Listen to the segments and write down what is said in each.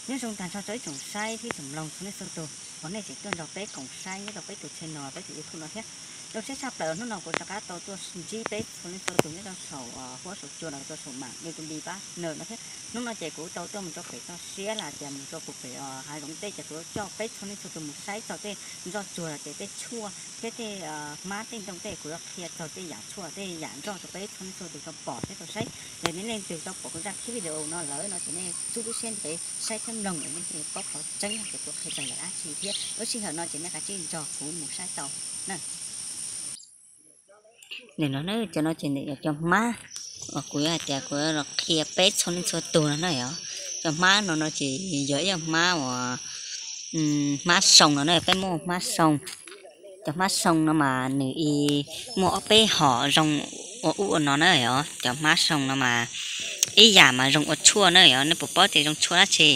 Nyob zoo tag nrho rau ib tsoom saib thiab tsoom mloog txhua leej txhua tus uas nej tseem tuaj nrog peb koom saib nyob rau peb tus channel, peb tus YouTube no thiab. Zoo siab tshaj plaws hnub no kuv rov qab tau tuaj ntsib peb txhua leej txhua tus nyob rau saum huab saum cua los rau saum mam YouTube pab nws no thiab. Hnub no ces kuv tau tuaj mus rau pem toj siab los tias mus rau pem hav zoov tej ces kuv coj peb txhua leej txhua tus mus saib txog tej ntxoj tsuag los tias tej tshuaj thiab tej hmab tej ntoo tej, kuv yuav qhia txog tej yam tshuaj tej yam ntxoj rau peb txhua leej txhua tus tau pom thiab tau saib. Yog nej leej twg tau pom kuv zaj clip video no lawm no ces nej txhua lub siab ntev saib thiab mloog es nej thiaj paub qhov tseeb hais tias kuv qhia txog yam dab tsi thiab. Lub sij hawm no ces nej kav tsij nrog kuv mus saib tau na. Nim no na, cov no ces nws yog cov hmab uas kuv yuav hais tias kuv los qhia peb txhua leej txhua tus no na yom. Cov hmab no no ces yog ib yam hmab uas hmab soo no na, peb muab hmab soo. Cov hmab soo no mas nws muaj ob peb hom zoo ua ub ua no na yom. Cov hmab soo no mas ib yam mas zoo ua tshuaj na yom, nej puas paub tias zoo tshuaj dab tsi?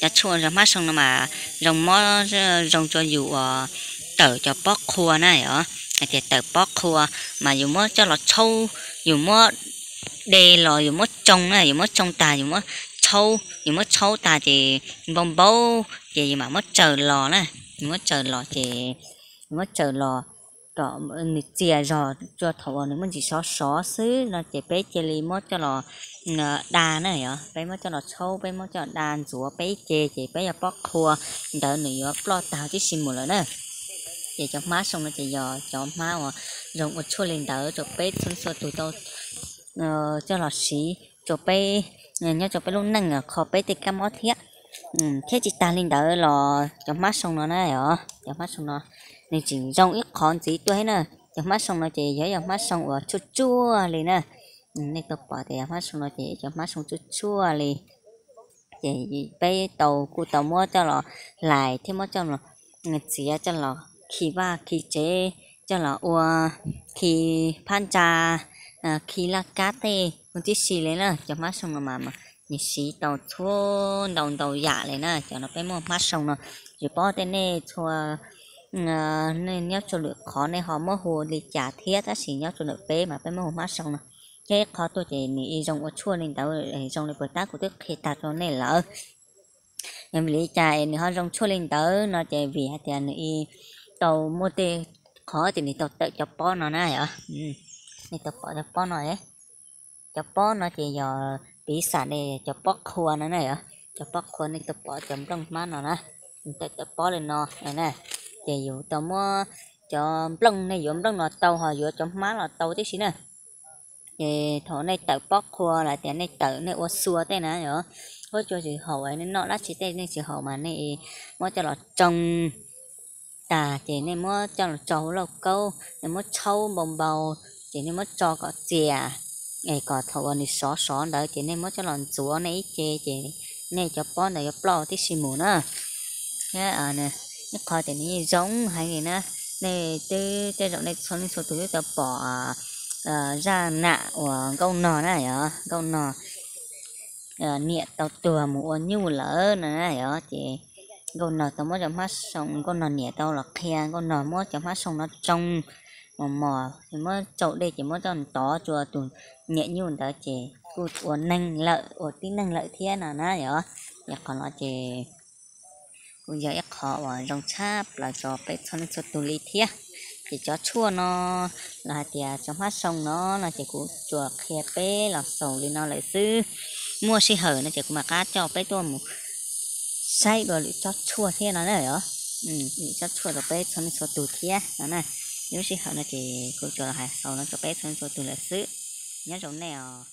Cov tshuaj cov hmab soo no mas zoo mob, zoo rau yus uas tawm cov pob qhua na yom, hais tias tawm pob qhua mas yus muab coj los tshaub, yus muab de los yus muab tsoo na, yus muab tsoo tag yus muab tshaub, yus muab tshaub tag ces npau npau ces yus mam muab tsaws los na, yus muab tsaws los ces, yus muab tsaws los kom nws txias zog rau thaum uas nws muaj ntsis sov sov xwb no ces peb cia li muab coj los da na yom, peb muab coj los tshaub, peb muab coj los da ntxuav peb ib ce ces peb yog pob qhua ntawd nws yuav ploj tag tib si mus lawm na. Ces cov hmab soo no ces yog cov hmab uas zoo ua tshuaj li ntawd rau peb txhua txhua tus tau coj los siv rau peb nyob rau peb lub neej kho peb tej kab mob thiab. Thiab tsis tas li ntawd los cov hmab soo no na yom, cov hmab soo no nws tseem zoo ib qho ntxiv tuaj thiab na. Cov hmab soo no ces yog ib yam hmab soo uas tshuaj tsuag li na. Nej tau pom tias yog hmab soo no ces cov hmab soo tshuaj tsuag li. Ces peb tau kuj tau muab coj los hlais thiab muab coj los txiav coj los khi vaj khi tsev, coj los ua khi phab ntsa, khi laj kab tej ua tib si li na. Cov hmab soo no mas nws siv tau txhua ntau ntau yam li na. Cov no peb muaj hmab soo no, tsis paub tej nej txhua nyob rau lwm qhov nej ho muab hu li cas thiab, tab sis nyob rau ntawm peb mas peb muab hu hmab soo no. Thiab ib qho tuaj ces nws zoo ua tshuaj li ntawd, zoo li puas tab kuv twb qhia tag rau nej lawm. Yog vim li cas es nws ho zoo tshuaj li ntawd no ces vim hais tias nws tau muaj tej qhov ces nws tau tawm cov pob no na yom. Nej tau pom cov pob no, cov pob no ces yog piv xam li cov pob qhua no na yom. Cov pob qhua nej tau pom cov nplooj hmab no na, nws tawm cov pob li no na. Ces yus tau muab cov nplooj, nej yuav nplooj los tau ho yuav cov hmab los tau tib si na. Ces thaum nej tawm pob qhua los tias nej tawm nej ua xua tej na yom, huab cua tsis haum, nej noj dab tsi tej nej tsis haum mas nej muab coj los tsoo tag ces nej muab coj los tso hauv lauj kaub, nej muab tshaub npau npau, ces nej muab tso kom txias, es kom thaum uas nws sov sov ntawd ces nej muab coj los ntxuav nej ib ce ces nej cov pob ntawd yuav ploj tib si mus na. Thiab ib qho tias nws yeej zoo heev li na, nej twb tej zaum nej txhua leej txhua tus twb tau pom zaj nam uas nkauj nog na yom, nkauj nog niam tau tuag mus ua nyuj lawm no na yom. Ces nkauj nog tau muab cov hmab soo, nkauj nog niam tau los qhia nkauj nog muab cov hmab soo no tsoo mos mos, muab tsau dej ces muab coj ntov rua tus niam nyuj ntawd ces kuj ua neeg lawm, ua tib neeg lawm thiab no na yom. Ces qhov no ces kuj yog ib qho uas zoo tshaj plaws rau peb txhua leej txhua tus li thiab. Ces cov tshuaj no los hais tias cov hmab soo no no ces kuv tsuas qhia peb los xaus li no lawm xwb. Muaj sij hawm no ces kuv mam qab coj peb tuaj mus saib dua lwm tsob tshuaj thiab no na yom. Lwm tsob tshuaj rau peb txhua leej txhua tus thiab no na. Lub sij hawm no ces kuv tsuas los hais xaus no rau peb txhua leej txhua tus lawm xwb. Nyob zoo nej os.